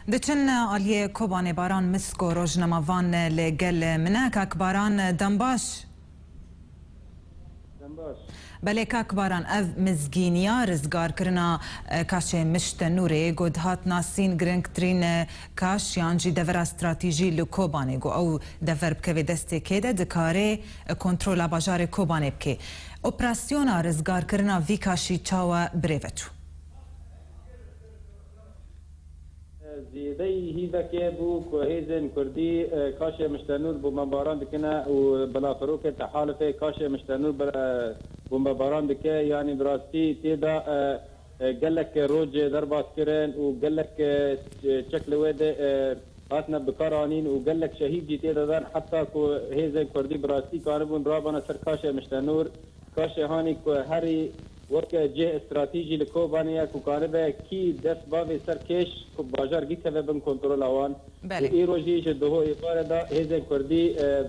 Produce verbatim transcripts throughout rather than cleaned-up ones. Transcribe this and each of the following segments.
Diçin aliyê Kobanê. Baran Misko, rojnamevan li gel min e. Kak Baran, dem baş. Dem baş. Belê kak Baran, ev mizgîniya rizgarkirina, e, kaşê Miştenûrê, ku dihat nasîn girîngtirîn, e, kaş yan jî devera stratejî li Kobanê, ku ew dever bikeve destê kê de, dikare, e, kontrola bajarê Kobanê bike. Operasyona rizgarkirina vî kaşî çawa birêve çû? Zêdeyî hîvekê bû ku hêzên Kurdî, e, kaşê Miştenûr bombebaran dikine û bilaferokê tehalifê kaşê Miştenûr bir, e, bombebaran dike. Yanî bi rastî tê de, e, e, gelek roj derbas kirin û gelek, e, çek li wê de, e, hatine bikaranîn û gelek şehîd jî tê de dan, heta ku hêzên Kurdî bi rastî karibûn rabana ser kaşê Miştenûr. Kaşê Hanî ku herî weke cih stratejî li Kobanê ye, ku karibe kî dest bavê ser kêş ku bajar bikeve bin kontrola wan. Belê. Û îro jî ji duho êvarê de hêzên Kurdî, e,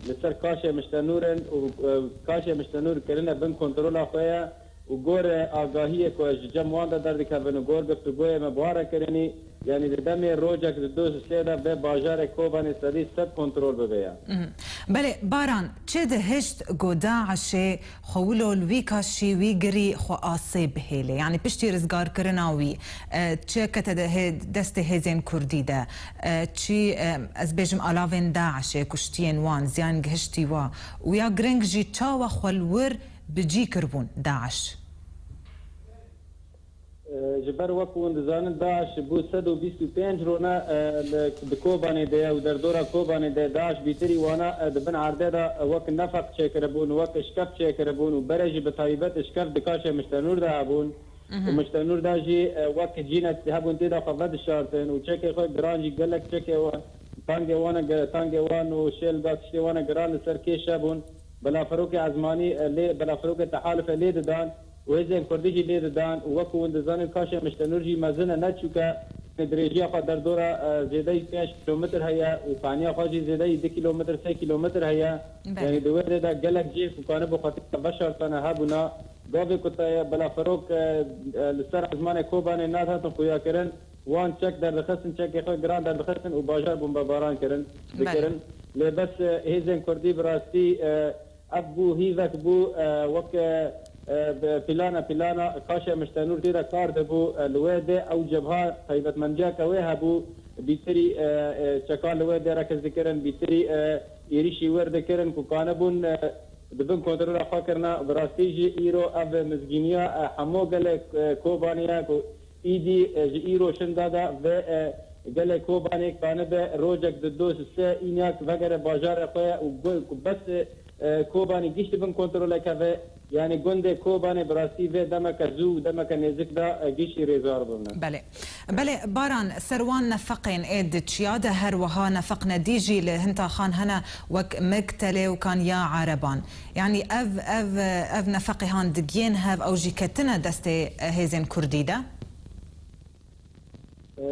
li ser kaşê Miştenûr in û, e, kaşê Miştenûr kirine bin kontrola xwe ye û gorê agahiyê ku ji cem wan de derdikevin û gor giftûgoyê me bi wan re kirinî, Yanî di demê rojek di du sê de vê bajarê Kobanê sedî sed kontrol bibe ya. Mhm. Belê, Baran, çi dihişt ku DAIŞê xwe wilo li wî kaşî wî girî xwe asê bihêle? Yanî piştî rizgarkirina wî, e, çi kete de hê-, destê hêzên Kurdî de, e, çi, e, ez bêjim alavên DAIŞê, kuştiyên wan, ziyan gihiştî wa û ya giring jî çawa xwe li wir bi cî kiribûn DAIŞ? E, ji ber wek hûn dizanin, DAIŞ bû sed û bîst û pênc rona, e, li, di Kobanê de ye û derdora Kobanê de DAIŞ bîtirî wana, e, di bin erdê de, e, wek nefeq çêkiribûn, wek şkef çêkiribûn û berê jî bi taybet şkef di kaşê Miştenûr de hebûn. Mhm. Û Miştenûr de jî, e, wek cînek hebûn tê de xwe vedişartin û çekê xwe giran jî gelek çekê wan, tangê wana ge-, tangê wan û şêlga tiştê wana giran li ser kêş hebûn. Belaferokê ezmanî, e, lê, belaferokê tehalifê lê didan. û hêzên Kurdî jî lê didan û wekî hûn dizanin kaşê Miştenûr jî mezin e, ne çûke dirêjiya xwe derdora, e, zêdeyî pênc kîlometr heye û paniya xwe jî zêdeyî du kîlometr, sê kîlometr heye. Belê. Yanî di wê rê de gelek cihê ku kanibû xwe tê de veşartane hebûna. Gavê ku te belaferok, e, e, li ser ezmanê Kobanê nedihatin xuyakirin, wan çek derdixistin, çekê xwe giran derdixistin û bajar bombebaran kirin, Belê. dikirin. Lê bes, e, hêzên Kurdî bi rastî, e, Ev bû hîvek bû, e, wek, e, e, bi plana, plana kaşê Miştenûr tê de kar dibû, e, li wê dê ew cebha taybetmendiyeke wê hebû, bîtirî, e, e, çekan li wê dê rek dikirin, bîtirî, e, êrîşî wir dikirin ku kanibûn, e, di bin kontrola xwe kirina. Bi rastî jî îro ev mizgîniya, e, hemû gelê, e, Kobanê ye ku Îdî, e, ji îro şinda de vê, e, gelê Kobanê kanibe rojek di du sê înak vegere bajarê xwe ye û gu-, ku bes, e, Kobanê gişt bin kontroleke ve, yanî gundê Kobanê bi rastî vê demeke zû û demeke nêzik de, e, giştî rêzar bûne. Belê. Belê, Baran, ser wan nefeqên ê di çiya de her wiha nefeq nedî jî li Hintaxan hene wek Mektelê û Kaniya Ereban. Yanî ev, ev, ev nefeqê han digiyên hev, ew jî ketine destê hêzên Kurdî de? E,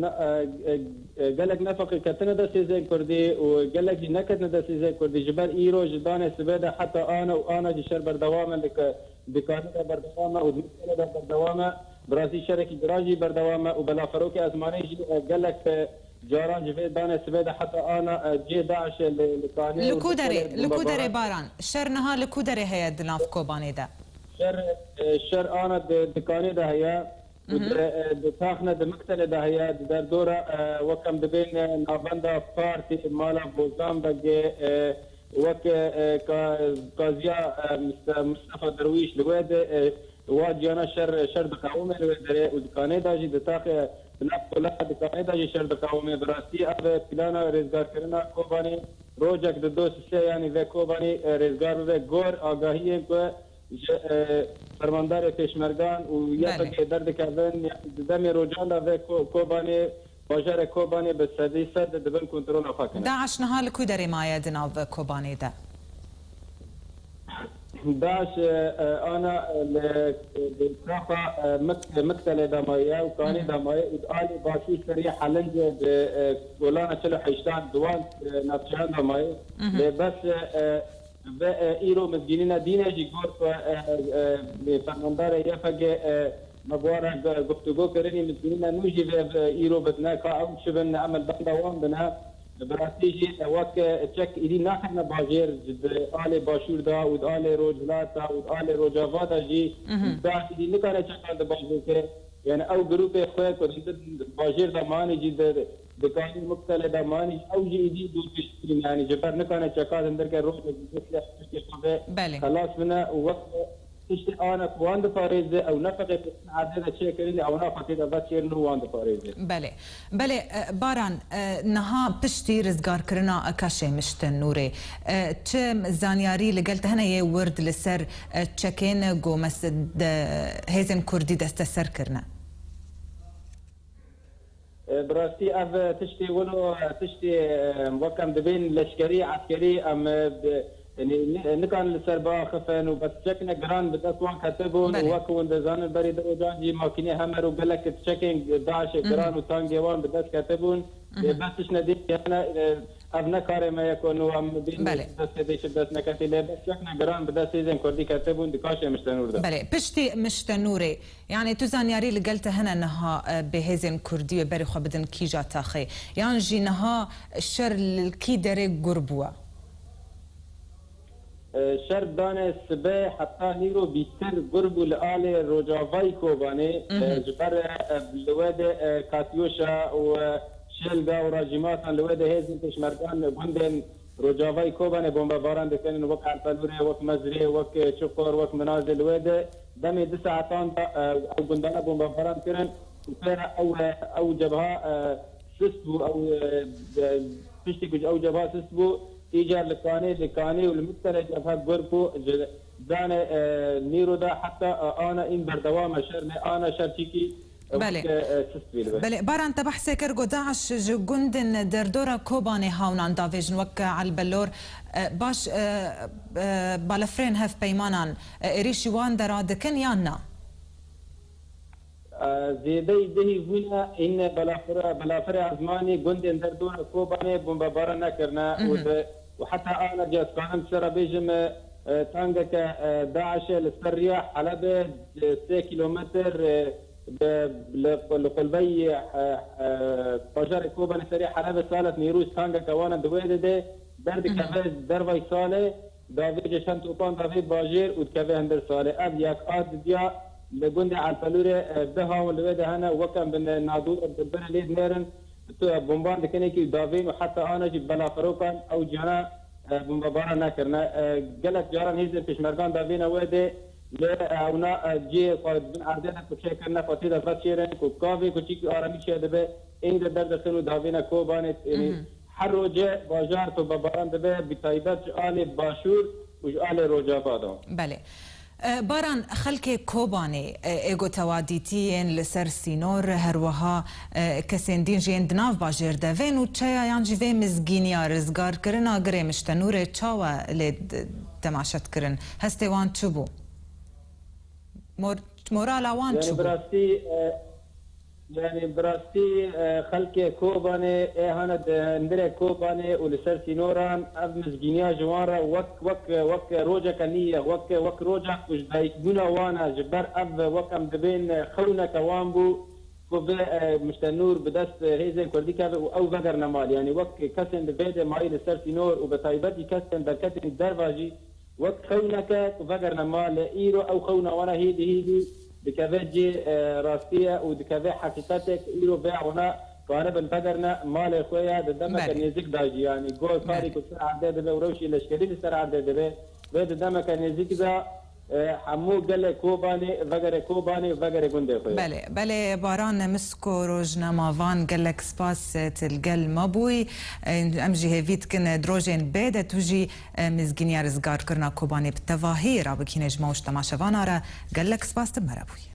na-, e, e, e, gelek nefeqê ketine dest hêzên Kurdî û gelek jî neketine dest hêzên Kurdî. Ji ber îro ji danê sibê de heta ana û ana jî şer berdewam e, li ke-, dikanî de berdewam e û di Mektelê de berdewam e. Bi rastî şerekî giran jî berdewam e û belaferokê ezmanî jî, e, gelek, e, caran ji vê danê sibê de heta ana, e, cihê DAIŞê li, li Kanê Li û ku derê, Mektelê li ku derê bombebaran. Baran? Şer niha li ku derê heye di nav Kobanê de? Şer, e, şer ana di, di Kanê de heye û Mhm. di, e, di Taxne, di Mektelê de heye, di derdora, e, wek em dibên, e, navenda Partî, mala Bozan Begê, e, wek, e, ka-, Kaziya, e, Miste-, Mistefa Derwîş li wê de, e, Wa ciyana şer, şer diqewime li wê derê û di Kanê de jî di taxê, di nav kola de di Kanê de jî şer diqewime. Bi rastî ev plana rêzgarkirina Kobanê rojek di du sê yanî vê Kobanê, e, rêzgar bibe. Gor agahiyên ku ji, e, fermandarê pêşmergan û Belê. Y P G derdikevin, yanî di demê rojan de vê Ko-, Kobanê Bajarê Kobanê bi sedî sed di bin kontrola xwe kine. DAIŞ niha li ku derê maye di nav Kobanê de? DAIŞ, e, e, ana, e, li, li taxa, e, Mik-, Miktelê de maye û Kanê Mhm. de maye û di alî başûr serî Helingê di, e, kolana çil û heştan di wan, e, navçeyan de maye. Mhm. Lê bes, e, e, ve, e, îro mizgînîna dîne jî got ku, e, e, e, fermandarê Y P G, e, Me bi wan re gu-, guftûgo kirinî, min dînî me nû jî vê, vê îro bidine, ka ew çi bin, em li benda wan bine. Bi rastî jî wek çek êdî naxine bajêr, ji di alê başûr de û di alê rojhilat de û di alê rojava de jî, Mhm. da êdî nikare çekan di bajêr ke. Yani ew grûpê xwe ku di bajêr de manî jî di, di kanî muktelê de manî jî, ew jî êdî dûr pişt kirîn. Yani ji ber nikane çeka di ndirke rojê di destê xwe Belê. xelas bine û wek Tiştê ana ku wan diparêze, ew ne feqê erdê de çêkirin, ew na xwe tê de veçêrin û wan diparêze. Belê. Belê, e, Baran, e, niha piştî rizgarkirina Kaşê Mişte Nûrê, e, çi zanyarî li gel te hene yê wird li ser, e, çekên ku mes-, de, hêzên Kurdî desteser kirine? E, bi rastî ev tiştê wilo, tiştê, e, wek em dibên leşkerî, eskerî, em, e, bi, yani, ni-, nikan li ser biaxifin û bes çekine giran bi dest wan ketibûn û Belê. wek hûn dizanin berî di rojan jî makînê Hummer û gelek çekên DAIŞê Hı hı. giran û tangê wan bi dest ketibûn. Hı hı. Lê bes tiştine dî hene, e, ev ne karê me ye ku nû em bîn Belê. destê dê çi dest neketî, lê bes çekine giran bi dest hêzên Kurdî ketibûn di Kaşê Mişte Nûr de. Belê, piştî Mişte Nûrê, Yani tu zanyarî li gel te hene niha, e, bi hêzên Kurdî wê berê xwe bidin kîja taxê? Yan jî niha şer li kî derê gur bûye? E, şer danê sibê heta nîro bîtir gur bû li alê rojavayî Kobanê. Mhm. E, ji ber, e, li wê de, e, katyoşa û, e, şêlga û rajîmatan li wê de hêzên pêşmergan gundên rojavayî Kobanê bombebaran dikin, wek Erpelûrê, wek Mezrê, wek, e, Çukur, wek Minazê li wê de. Demê du saetan de, e, ew gundane bombebaran kirin û pê re ew, e, ew cebha, e, sist bû, ew, e, e, piştî ku ji ew cebha sist bû, îcar li Kanê, li Kanê û li Mukterê cebha gur bû, ji danê, e, nîro de heta, e, ana în berdewam e şer, ne ana şer çîkî, e, Belê. weke, e, sist bî li vir. Belê, Baran, te behsê kir ku DAIŞ ji gundên derdora Kobanê hawnan davêjin wek Elbelor. E, baş, e, e, balafirên hevpeymanan, e, êrîşî wan dera dikin yan na? Zêdeyî dihî bûne în belafira, belafirê ezmanî gundên derdora Kobanê bombebaran nekirine û Mhm. di, û heta ana cî ez kanim ser bêjim, e, tangeke, e, DAIŞê li ser riya Helebê, e, sê kîlometr, e, bi, li, li qulbeyî, e, e, bajarê Kobanê serê Helebê salet nîrû tangeke wana di wê de de derdikeve Mhm. dervayî salê. Davê ji çend topan davê bajêr û dikeve hundir salê. Ev yek a didiya li gundê Elpelûrê, e, du hawin li wê de hene, wek em bi ne-, nadûr, bi binê lê dinêrin, tu, e, bomban dikin êkî davên û heta ana jî belafirokan ew cihana, e, bombebaran nekirine. E, gelek caran hêzên pêşmergan davêne wê de lê, e, ewna, e, cihê xwe bin erdê de ku çêkirine xwe tê de veçêrin, ku gavê ku çîkî aramî çêdibe, êndî derdixin û davêne Kobanê, yanî Mhm. Her roce bajar bombebaran dibe, bi taybet ji alê başûr û ji alê rojava de. Belê. E, Baran, xelkê Kobanê, e, ê ku tewa dîtiyên li ser sînor, her wiha, e, kesên din jî yên di nav bajêr de vên û çaya yan jî vê mizgîniya rizgarkirina Girê Miştenûrê çawa lê d-, temaşe dikirin? Hestê wan çi bû? Mor-, morala wan Yani çi bi bû? rastî, e, yani bi rastî, e, xelkê Kobanê ê hane di hundirê Kobanê û li ser sînoran ev mizgîniya ji wan re wek, wek, wek rojeke nî ye, wek, wek rojek ku ji dayikbûna wan e, ji ber ev wek em dibên xewneke wan bû ku vê, e, Miştenûr bi dest hêzên Kurdî keve û ew vegerine mal. Yani wek kesên di vê de mayî li ser sînor û bi taybetî kesên derketên derva jî Wek xewneke ku vegerine malê, îro ew xewna wana hêdî hêdî dikeve cê, e, rastî ye û dikeve heqîqetek îro vê wana karibin vegerine malê xwe ya di demeke Belê. nêzik de jî, yanî gor karî Belê. ku ser erdê dibe û rewşî leşkerî li ser erdê dibe, vê di demeke nêzik de, e, hemû gelê Kobanê vegere Kobanê û vegere gundê xwe ya. Belê, belê, Baran Misko, rojnamavan, gelek spas, e, tu li gel me bûyî. E, em jî hêvî dikin, e, di rojên bê de tu jî E, mizgîniya rizgarkirina Kobanê bi tevahî rabigihîne ji me û ji temaşevana re. Gelek spas, tu bi me re bûyî.